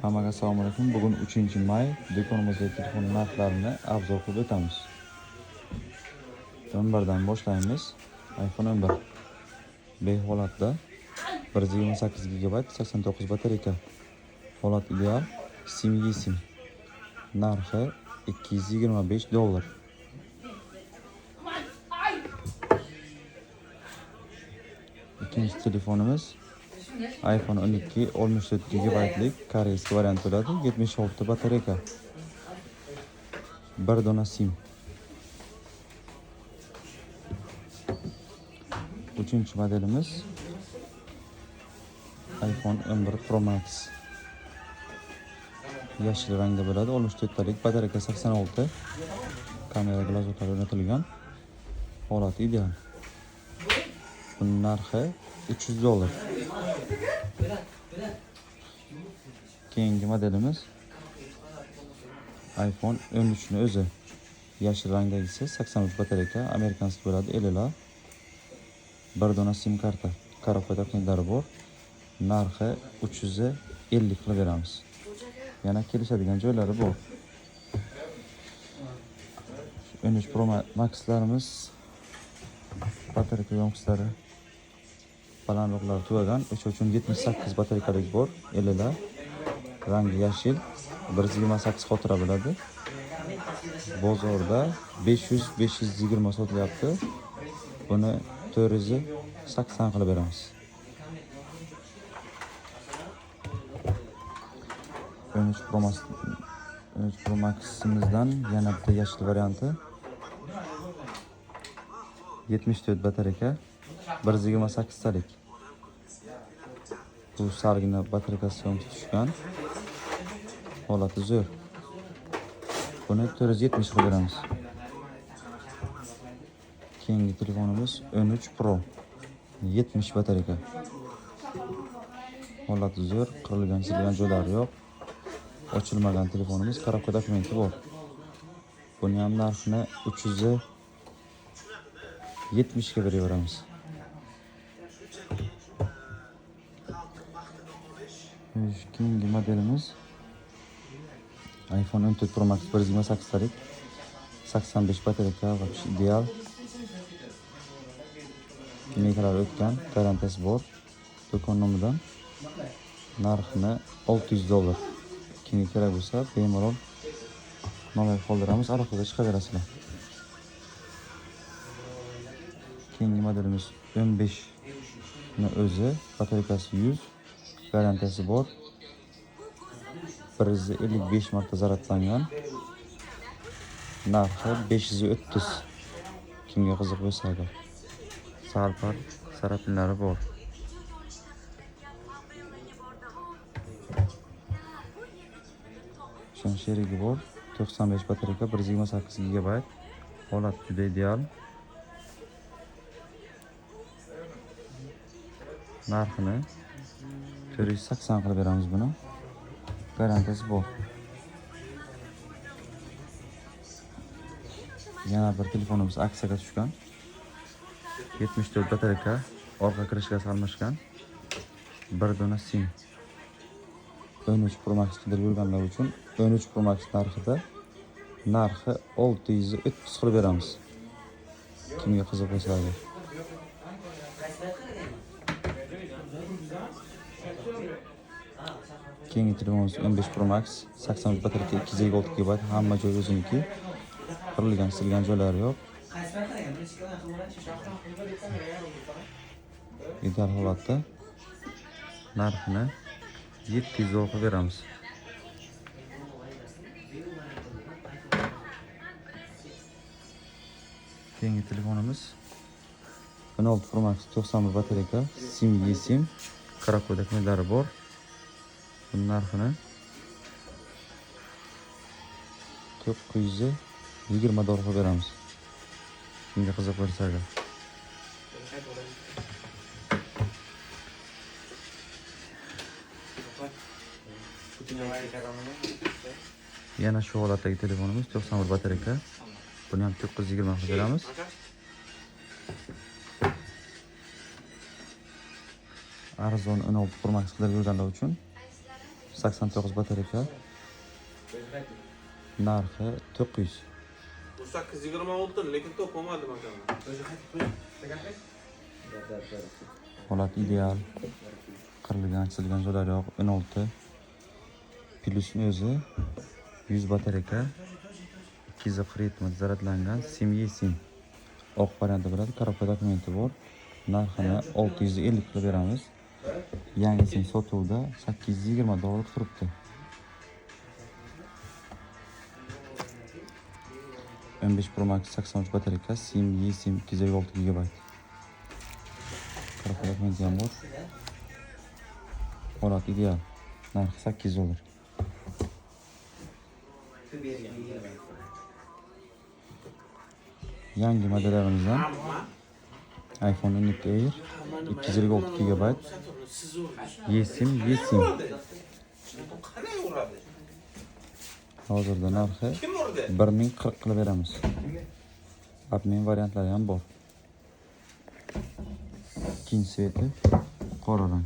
Hammaga assalomu alaykum. Bugun 3-may. Do'konimizdagi telefon narxlarini obzor qilib o'tamiz. 11 dan boshlaymiz. iPhone 11 B holatda 128 GB, 89 batareyka. Holat ideal, SIM eSIM. Narxi 225 dollar. Ikkinchi telefonimiz iPhone 12 64 gigabaytlik koreyskiy variant bo'ladi. 76 batareyka. Bir dona SIM. Uchinchi modelimiz iPhone 11 Pro Max. Yashil rangda bo'ladi. 64 talik, batareyka 86. Kamera glazoklari o'rnatilgan. Holati ideal. Buning narxi 300 dollar. Keyingi modelimiz iPhone 13 ni o'zi. Yashil rangdagisi 83 batareyka, amerikanskiy bo'ladi, LLA. Bir dona SIM karta, korobka dokumentlari bor. Narxi 350 qilib beramiz. Yana kelishadigan joylari bor. 13 Pro Max'larimiz batareyka yonkslari balandroqlari tugagan. O'sha uchun 78 batareykalik bor, LLA. Rangi yashil, 128 xotira bo'ladi. Bozorda 500-520 sotilyapti. Buni 480 qilib beramiz. 13 Pro Max, 13 Pro Max'imizdan yana bitta yashil varianti. 74 batareyka, 128 talik. Bu salgina batareykasi yonib tushgan. Holati zo'r. Buni 470 qilib beramiz. Keyingi telefonimiz 13 Pro. 70 batareyka. Holati zo'r, qirilgan, chizilgan joylari yo'q. Ochilmagan telefonimiz, korobka dokumenti bor. Buni ham narxini 370 ga beraveramiz. Keyingi modelimiz iPhone 14 Pro Max 128 talik, 85 batareyka, вообще ideal. Mekalar o'tgan, garantiyasi bor. Do'kon nomidan narxini 600 dollar. Kimga kerak bo'lsa, bemalol nomer qoldiramiz, aloqaga chiqaverasizlar. Keyingi modelimiz 15 ni o'zi, batareykasi 100, garantiyasi bor. 155 marta zaryadlangan. Narxi 530. Kimga qiziq bo'lsa agar. Sal-pal sarapinlari bor. Shuni sherigi bor. 95 batareyka, 128 GB. Holat juda ideal. Narxini 480 qilib beramiz buni. Garantiyasi bor. Yana bir telefonimiz aksiyaga tushgan. 74 batareyka, orqa krishkasi almashgan. Bir dona SIM. 13 Pro Max qidirib yurganlar uchun 13 Pro Max narxida narxi 630 qilib beramiz. Kimga qiziq bo'lsa agar. Keyingi telefonimiz 15 Pro Max, 83 batareyka, 256 GB, hamma joy o'ziniki. Qirilgan, chizilgan joylari yo'q. Ideal holatda. Narxini 700 dollar qilib beramiz. Keyingi telefonimiz 16 Pro Max 91 batareyka, SIM eSIM, korobka dokumentlari bor. Buning narxini 920 dollar qilib beramiz. Kimga qiziq bo'lsa agar. Yana shu holatdagi telefonimiz 91 batareyka. Buni ham 920 qilib beramiz. Arzon 16 Pro Max qidirib yurganlar uchun 89 batareyka. Narxi 900. Bu 820 oldim, lekin topolmadim akamni. Holat ideal. Qirilgan, chizilgan joylari yo'q. 16 Plus'ni o'zi 100 batareyka. 247 minut zaryadlangan. SIM eSIM. Oq varianti bo'ladi. Коробка dokumenti bor. Narxini 650 qilib beramiz. Yangi SIM sotuvda 820 dollar turibdi. 15 Pro Max 83 batareyka, SIM eSIM 256 GB. Коробка dokumenti ham bor. Holat ideal. Narxi 800 dollar. Yangi modellarimizdan iPhone 12 Air 256 GB eSIM eSIM. Qanday uradi? Hozirda narxi Kim urdi? 1040 qilib beramiz. Обмен variantlari ham bor. Ikkinchi цвет i qora rang.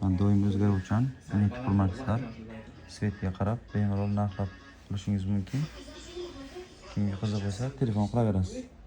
Mana doim o'zgaruvchan 12 Pro Maxlar цвет ga qarab bemalol narxlab olishingiz mumkin. Kimga qiziq bo'lsa, telefon qilaverasiz.